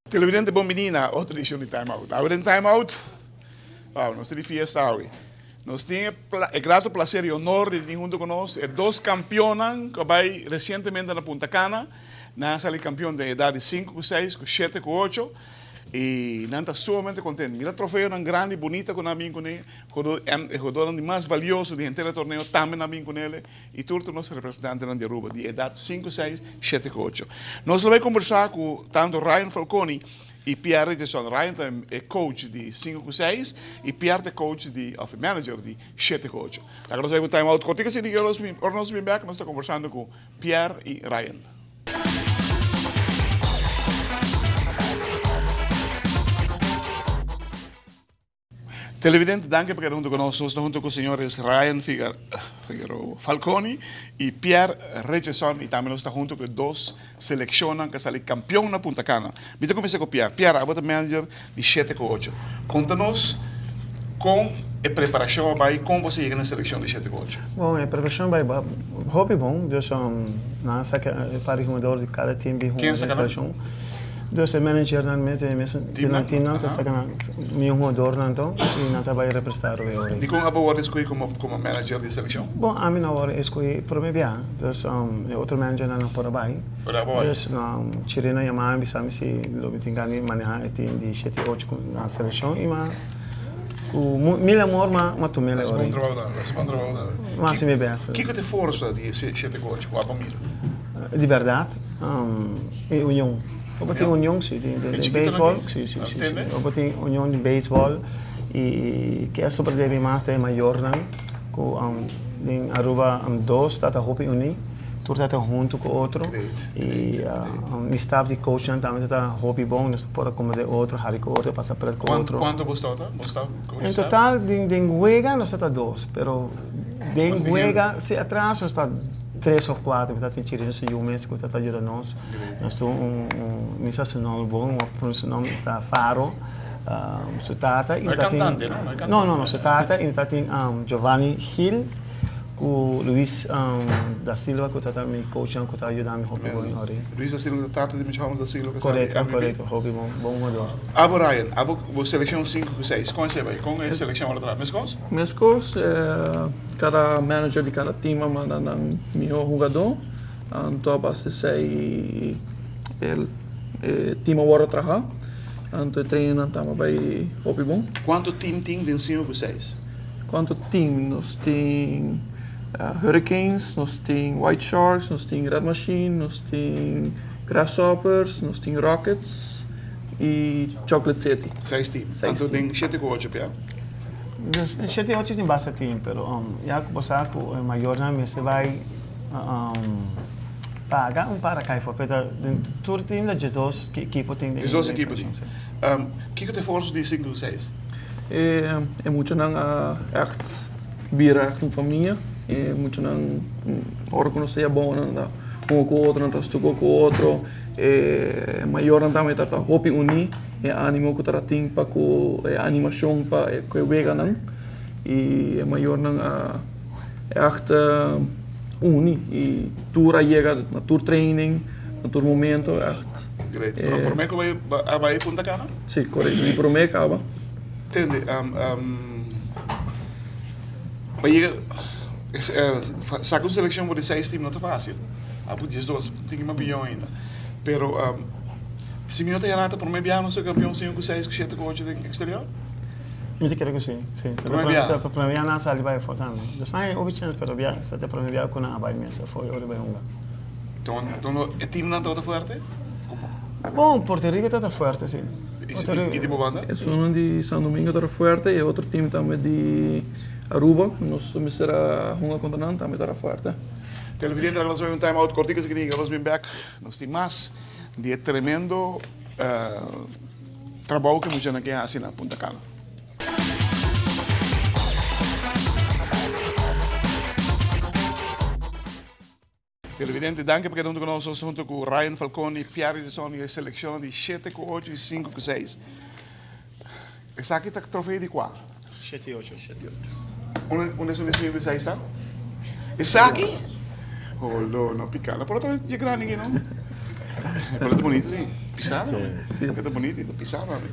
Televidente bon bini na otro edicion di Time Out. Awe den Time Out, wow, nos ta di fiesta awe. Nos tin e grato placer y honor di tin hunto cu nos e dos campeonnan cu a bay recientemente na Punta Cana. Nan a sali campeon den edad di sinku cu seis, cu shete cu ocho y nan ta sumamente contento. Mira trofeonan grandi bunita cu nan a bin cune, e jugadornan di mas valioso di henter e torneo tambe nan a bin cunele. Y tur ta nos representantenan di Aruba di edad sinku, seis, shete cu ocho. Nos lo bay conversa cu tanto Ryan Falconi y Pierre Richardson. Ryan ta e coach di sinku cu seis y Pierre ta e coach di of e manager di shete cu ocho. Laga nos bay un time out cortico asina y ora nos bin bek nos ta conversando cu Pierre y Ryan. Televidente, danki pa keda hunto ku nos. Nos ta hunto ku señores Ryan Figueroa Falconi i Pierre Richardson i tambe nos ta hunto ku e dos selekshonnan ku a sali kampion na Punta Cana. Mi ta kuminsá ku Pierre. Pierre, abo ta manager di shete ku ocho. Konta nos kon e preparashon a bai, kon boso a yega na e selekshon di shete ku ocho. Bon, e preparashon a bai hopi bon. Dus nan a saka e par di hungador di kada tim bin hunga den e selekshon. Dus e managernan mes den e mesun teamnan teamnan ta saka nan mihó hugadornan anto i nan ta bai representá Aruba e ora ei. Dikon abo wòrdu eskohí komo komo manager di selekshon? Bon, ami no wòrdu eskohí promé bia, dus e otro managernan no por a bai. Por a bai. Dus Chirino a yama mi bisa mi si lo mi tin gana di manehá e team di shete i ocho ku nan selekshon i m'a ku mil amor m'a tum'el e Hasi ora bon ei. trabou nan, hasi bon trabou nan. M'a hasi mi bèst. Kiko ta e forsa di e shete ku ocho ku abo mira? Di bèrdat. E union. Bo tin union si den beisbòl. Si si si. Bo tin union di beisbòl i ke a sobrevivi mas ta e mayornan ku den Aruba dos ta ta hopi uní. Tur ta ta huntu ku otro i mi staf di coachnan tambe ta ta hopi bon. Nos ta por akomodá otro, hari ku otro, pasa pret ku otro. Kuantu bo staf ta? Bo staf En total den wega nos ta ta dos pero den wega si atras nos ta. Tres of kuater, mi ta tin Chirino su yu mes ku ta ta yuda nos. Nos tin un, un, mi sa su nomber bon, mi a pone su nomber ta Faro, su tata. No e kantante, no? No e kantante. No, no, no, su tata i mi ta tin Giovanni Gil ku Luis da Silva ku ta ta mi coachnan ku ta yuda mi hopi bon ora ei. Luis da Silva ta tata di Mitch Holmes da Silva ku sa di MVP? Korekto, korekto, hopi bon, bon hugador. Abo Ryan, abo bo selekshon sinku ku seis, kon esei bai? Kon e selekshon ora traha? Meskos? Meskos. Kada manager di kada team a manda nan mihó hugadó, anto a base esei e team a wòrdu traha, anto e trainernan tambe a bai hopi bon. Kuantu team tin den sinku ku seis? Kuantu team? Nos tin Hurricanes, nos tin White Sharks, nos tin Red Machine, nos tin Grasshoppers, nos tin Rockets i Chocolate City. Seis team. Anto den shete ku ocho pia? Dus den shete i ocho tin basta tin, pero ya ku bo sa ku e mayornan mester bai paga un para kai for, pero den tur tin ta diesdos ekipo tin. Diesdos ekipo tin. Kiko ta e forsa di sinku ku seis? E muchanan a ègt bira ègt un famia, e muchanan ora ku nos ta yabou nan ta hunga ku otro, nan ta stuka ku otro, e mayornan tambe ta hopi uní. E animo ku ta tin pa ku e animashon pa ku e weganan i e mayornan a ègt uni i tur a yega na tur training na tur momento ègt. Great. Pero promé ku a bai Punta Cana? Si, korekto. Mi promé kaba. Tende, pa yega saka un selekshon for di seis tim no ta fásil. Apu diesdos tin ki mas biyon ainda. Pero Si mi no ta yara ta prome biaha nos ta kampion sinku ku seis ku shete ku ocho den eksterior? Mi ta kere ku si, si. Prome biaha? Ta prome biaha nan a sali bai afó tambe. Nos nan e hopi chèns pero bia sa ta prome biaha ku nan a bai mes afó i ora bai hunga. Enton e timnan tabata fuerte? Bon, Puerto Rico tabata fuerte si. I di bo banda? Esunnan di San Domingo tabata fuerte i e otro tim tambe di Aruba ku nos mester a hunga kontra nan tambe tabata fuerte. Televidente, laga nos bai un time out kortiko esaki di nos bin bek. Nos tin mas di e tremendo trabou ku e muchanan ke hasi na Punta Cana. Televidente, danki pa keda huntu ku nos. Nos ta huntu ku Ryan Falconi, Pierre Richardson i e selekshon di shete ku ocho i sinku ku seis. Esaki ta trofeo di kua? Shete i ocho. Shete i ocho. Unda unda esun di sinku ku seis ta? Esaki? Holo, no pika. No por ta dje grandi aki no. Pero ta bunito si. Pisa tambe. Si. Ta bunito i ta pisa tambe.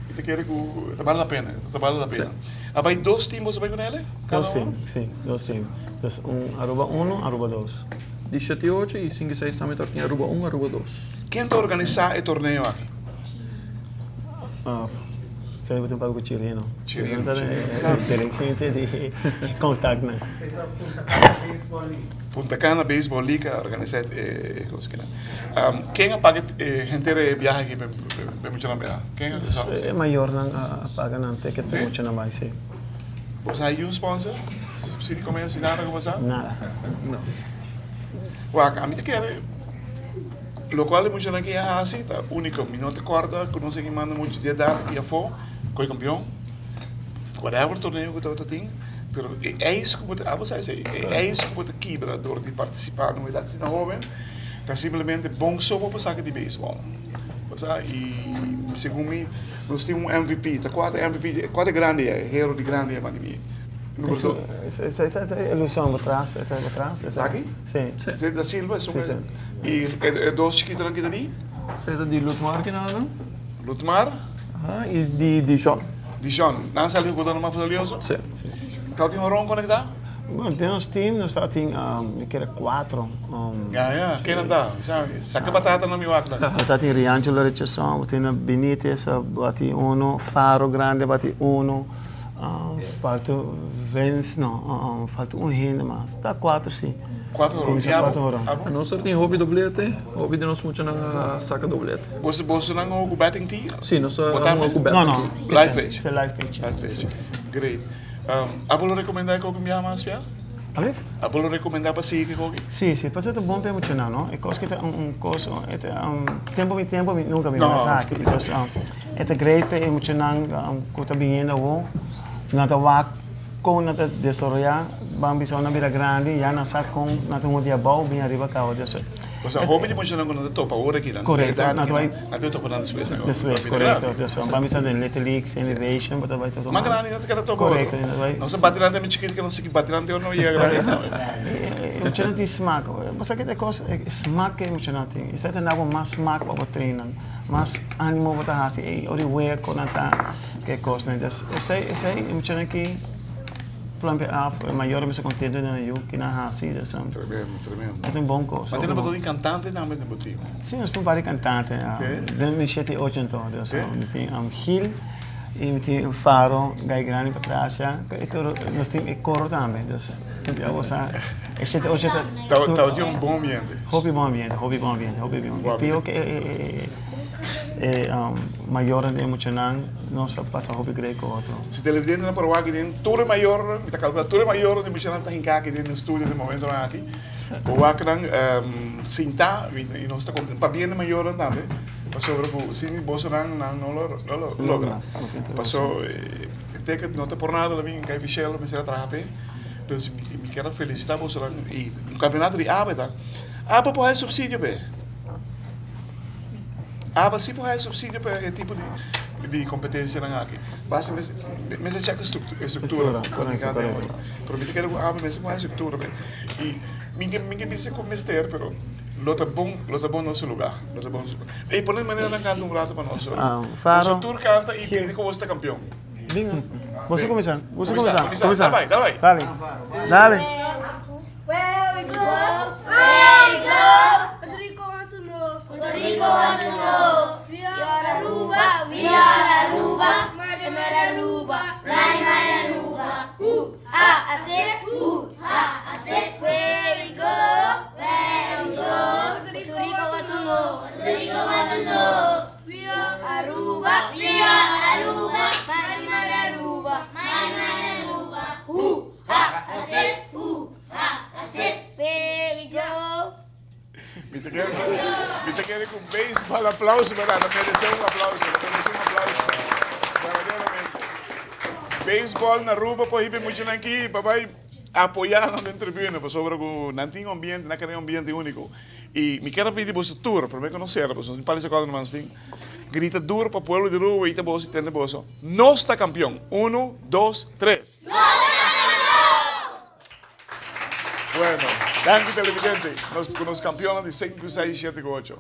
Mi ta kere ku ta bale la pena, ta bale la pena. A bai dos team boso bai ku nele? Dos team, si, dos team. Dus un Aruba uno, Aruba dos. Di shete i ocho i sinku i seis tambe tabata tin Aruba un, Aruba dos. Ken ta organisá e torneo aki? Esei bo tin papia ku Chirino. Chirino, ta Chirino. Dirigente di contactnan. Esei ta Punta Cana Baseball League. Punta Cana Baseball League a organisá e kos kinan. Ken a paga henter e biahe aki pa e muchanan biaha? Ken a sa? E mayornan a paga nan ticket pa e muchanan bai, si. Bo sa hay un sponsor? Subsidio como ese, nada cu bo sa? Nada. No. Wak, ami ta kere locual e muchanan aki a haci ta unico. Mi no ta corda cu nos a manda mucha di edad aki afo cu e campeon. Whatever torneo cu tabata tin, pero e eis cu bo ta, abo sa esey, e eis cu bo ta kibra door di participa na un edad asina hoben ta simplemente bon so pa bo saki di baseball. Bo sa, y segun mi Nos tin un MVP, ta kua ta MVP, kua ta grandi e hero di grandi e mandi mi? Esa ta ilusion bo tras, e ta bo tras. Esaki? Si. Si da Silva esun e. I e dos chikitonan kita di? Esei ta di Lutmar kinanan. Lutmar? Aha, i di Dijon. Dijon, nan sali hugadornan mas valioso? Si. Tau tin horon konektá? Bueno, den nos team nos ta tin mi kere cuatro. Ya, ya. Ken nan ta? Saka batata na mi wak nan. Nos ta tin Riangelo Richardson, bo tin Benitez a bati uno, Faro Grande a bati uno, falta Vince, no, falta un hende mas. Ta cuatro si. Cuatro horon. Cuminsa cuatro horon. Abo? Nos ta tin hopi doblete, hopi di nos muchanan a saka doblete. Boso, boso nan hopi ku batting tee? Si, nos a hunga ku batting tee. No, no. Live pitch? Si, live pitch. Live pitch. Great. Abo lo recomenda e koki un biaha mas pia? Alef? Abo lo recomenda pa sigui e koki? Si, si, pasobra ta bon pa e muchanan, no? E kos ki ta un kos, e ta tempo mi tempo mi nunka mi wak esaki. Because e ta great pa e muchanan ku ta biniendo awor, nan ta wak kon nan ta desaroyá, ban bisa ora nan bira grandi ya nan sa kon nan ta hunga di abou bin ariba kaba. Osea, hopi di muchanan ku nan ta topa awor aki, nan Korekto, edat nan ta bai. Nan ta topa nan despues. Despues, korekto. Dus ban bisa den Little League, Innovation, bo ta bai topa. Mas grandi nan ta keda topa otro. Korekto, nan ta bai. Nos a bati nan te mi chikito ke nos sigui bati nan te ora nan yega grandi. E muchanan tin smak. Bo sa ke ta e kos, e smak ke e muchanan tin. Esei ta dabo mas smak pa bo train nan. Mas animo bo ta hasi, ey, ora e wea kon nan ta ke kosnan. Dus esei, esei e muchanan ki. Pluimpje af, e mayor mester contento den nan yu ki nan haci, dus Tremendo, tremendo. E ta un bon cos. Ma tene bo tin cantante tambe den bo team? Si, nos tin un par di cantante. Den mi shete i ocho anto. Dus mi tin Gil i mi tin Faro, gai grandi pa tras ya. E tur, nos tin e coro tambe, dus ya bo sa e shete ocho ta. Tabatin un bon ambiente. Hopi bon ambiente, hopi bon ambiente, hopi bon ambiente. Pio ke e mayornan den e muchanan nos a pasa hopi grei ku otro. Si televidentenan por wak den tur e mayornan, mi ta kalkula tur e mayornan di muchanan ta hinká aki den e studio den momentonan aki, por wak nan sintá i nos ta konten pabia di mayornan tambe, pasobra ku sin bosonan nan no lo logra. Paso e ticket no ta por nada lo bin kai Fichel mester a traha p'e, dus mi kier a felisitá bosonan i un kampeonato di awe ta, awe por haña supsidio p'e. Aba si por haya subsidio pa e tipo di competencianan aki. Basta mester check e structura. Pero mi ta kere cu aba mester por haya structura. Y mi ke bisa cu mester pero lo ta bon lo ta bon na su lugar. Lo ta bon na su lugar. Ey pone manera nan canta un rato pa nos. Boso tur canta y pidi cu boso ta campeon. Bingo. Boso cuminsa. Boso cuminsa. Cuminsa. Dale dale. Dale. Dale. Where we go, where we go, Puerto Rico want to know, Puerto Rico want to know. We are Aruba, we are Aruba, Mare Mare Aruba, Rai Mare Aruba. U A A C, U A A C. Where we go, where we go, Puerto Rico want to know, Puerto Rico want to know. We are Aruba, we are Aruba, Mare Mare Aruba, Mare Mare Aruba. U A A C, U A A C. Where we go. Mi ta kere, mi ta kere ku baseball aplauso, berdad? Ta merece un aplauso, ta merece un aplauso. Verdaderamente. Baseball na Aruba por hiba e muchanan aki, pa bai. Apoyá nan den tribuna pasobra ku nan tin un ambiente, nan kere un ambiente úniko. I mi kier a pidi boso tur, promé ku nos sera, pasobra nos tin par di sekondo mas tin, grita duro pa pueblo di Aruba i ta boso i tende boso, Nos ta kampion! Uno, dos, tres! Nos ta kampion! Bueno, danki televidente. Nos ku nos kampionnan di sinku, seis, shete ku ocho.